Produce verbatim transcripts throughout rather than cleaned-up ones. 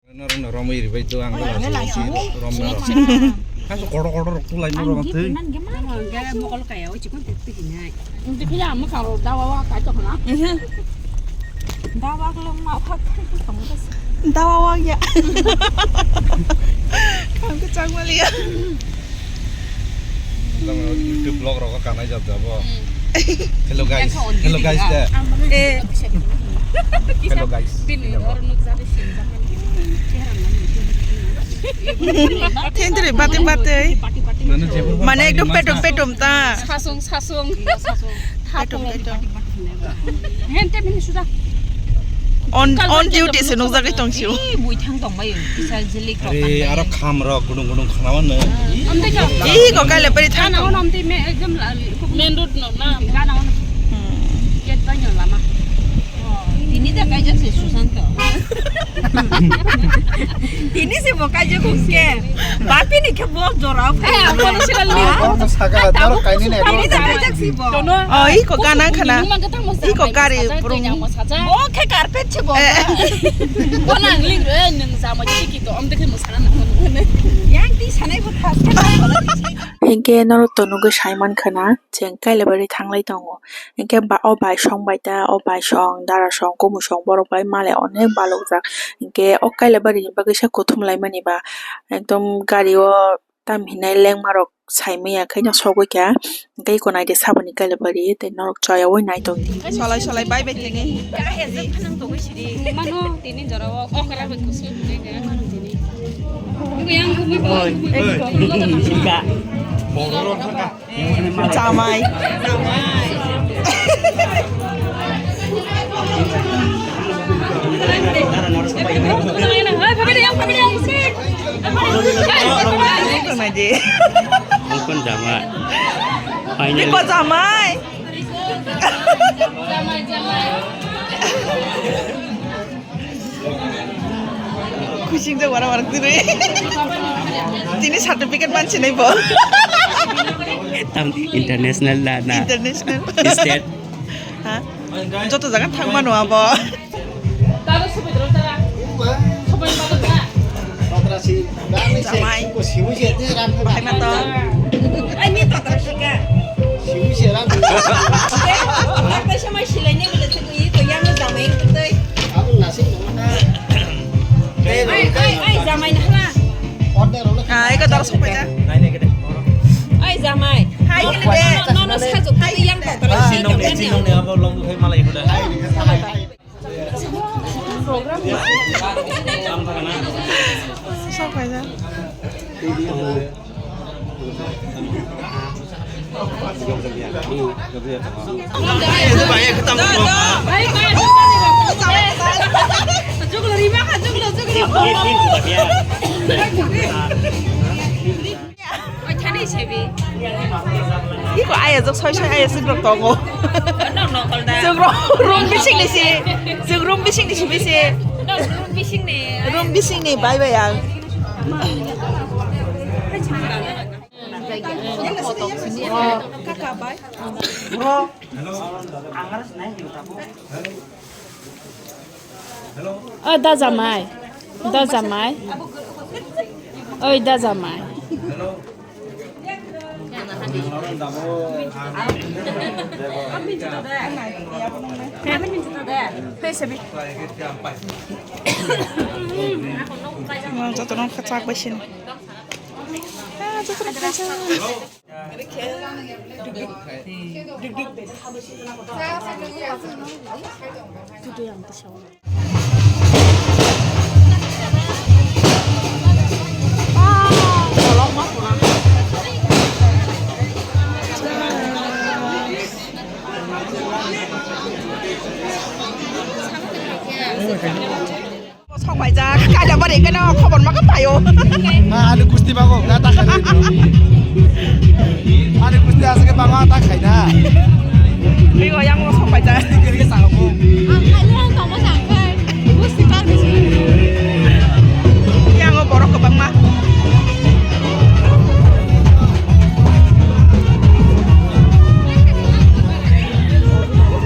Norok no romwi ribai to ang rom no. Kaso kotor kotor rok tulai no rok thwi. Mokol kaya o chikon twi hinai. Hindi kaya mo karo dawa wa kai to na. Dawa ko ma wa kai to tong das. Dawa wa ya. Kam ke chang wali ya. Tamo YouTube vlog rogo kanai jab jabo. Hello guys. Hello guys de. Eh. Hello guys. Thendri bate bate. Mane ekdom petum petum ta. Sasung sasung. Petum petum. Hente bini suda. On, on duty se nukjagwi tong sio. Ih, bui thang tong bai, kisa jelik rok. Are, aro kham rok gudung gudung khana mano. Amtwi no. Ih, ko kaile pari thang tong. Gana ono amtwi me, ekdom la, main road no na. Gana ono. Hmm. Gate bai no lama. Tini da kaijak se Susanto. Tini se bo kaijak hwnkhe. Bapini khe bo jora. Eh, ang kono sila li. Ang kono saka, daro kaini na. Tini da kaijak se bo. Oh, iko gana khana. Iko gari burung. Bo khe carpet se bo. Eh. Bo nang ling re nung sama jadi kito. Om dekhe musana nang. Yang ti sanai bo khas. Hinkhe norok to nugwi saiman khana, chwng Kailabari thanglai tongo. Hinkhe ba-, o baisong bai ta, o baisong, darasong, kumusong borok bai male onek balokjak. Hinkhe o Kailabari ni bagwi sa kuthum laimani ba, ekdom gari o tam hinai lengma rok sai manya khe no sogwi kha. Hinkhe iko naidi saboni Kailabari tei norok choyaui naitokdi. Solai solai bai bai tini. Mano tini jora o okra bai kusui. Oi, oi, oi. Jamai. Tongnai di. Ongkon jamai. Finally. Iko jamai. Kucing jok wara wara tini. Tini certificate mansinai bo. Tam international da na. International. State. Ha? Joto jaga thang mano abo. Jamai. Bahai ma to. Ai, ni to ta sika. Siwi se ram. Bakta sama silai ni bile tu i to yang jamai tu. Abo nasi no na. Ai, ai, ai, jamai na hala. Order ro. Ah, eko daro sokpai da. Nai, nai, kete. Ai, jamai. Hai, kene de. No, no, no, sa jo. Hai, yang to ta. Ah, si nong ne, si nong ne, abo long khai malai ko da. Iko ayajak soi soi ayajak rok tongo. Chwng ro-, room bising ni si. Chwng room bising ni si bisi. Room bising ni bai bai ang. O da jamai, da jamai, oi da jamai. Jotono kwchak bai sini. Ah, jotono kwchak. Sokpaijak, kaila bari keno khobor ma khapaio. Ah, ani kusti bago, na ta khai. Ani kusti asake bama ta khai na. Ri o yang sokpaijak. Kusti kiri ke sango. Ang khai le ang kamo sang khai. Kusti kar bisi. Yang o borok kwbangma.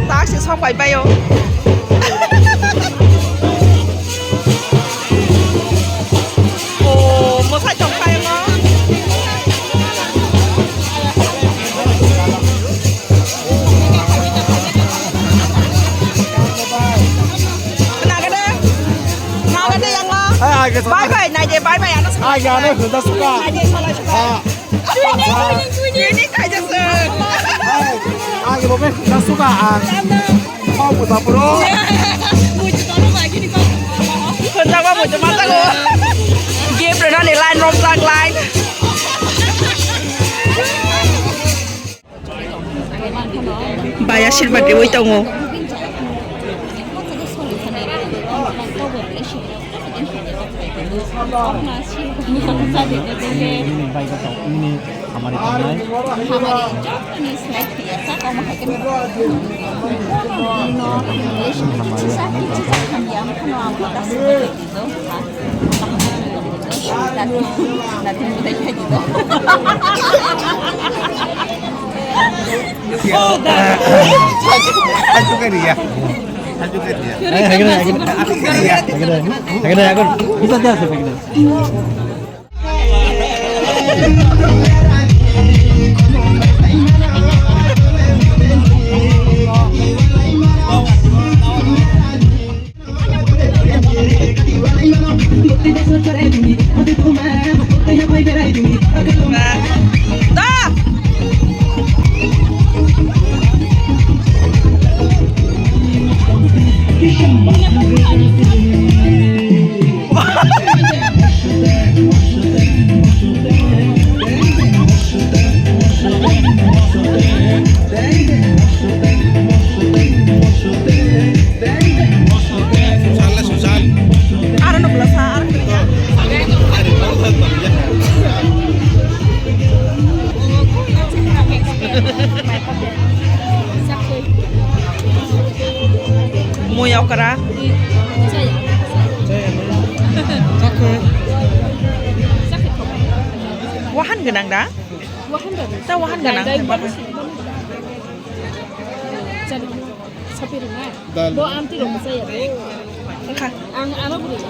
Tak se sokpai baio. Bye bye, naide, bye bye, ano. Age ano hwnda suka. Naide, sala suka. Ah. Ini, ini, ini, ini, kaisa sir. Age bo be hwnda suka ang. Mau buta bro. Muji tolo lagi ni kau. Hwnda ba muji mata ko. Game rena ni line, rom track line. Bai asirbad riwi tongo. Nini bai khe tok, nini hamari tongnai. Hamari jottoni slide tiyasa, omo hai khe no relation kisa kisa hamya, ano khano ang. Hantu kariya. Hantu kariya. Hantu kariya. Hantu kariya. Aro no belasa, aro kaya. Mui okra. Wahan gwnang da? Ta wahan gwnang. Sapir na. Dal. Bo amti rok saya. Wngkha. Ang ano buri.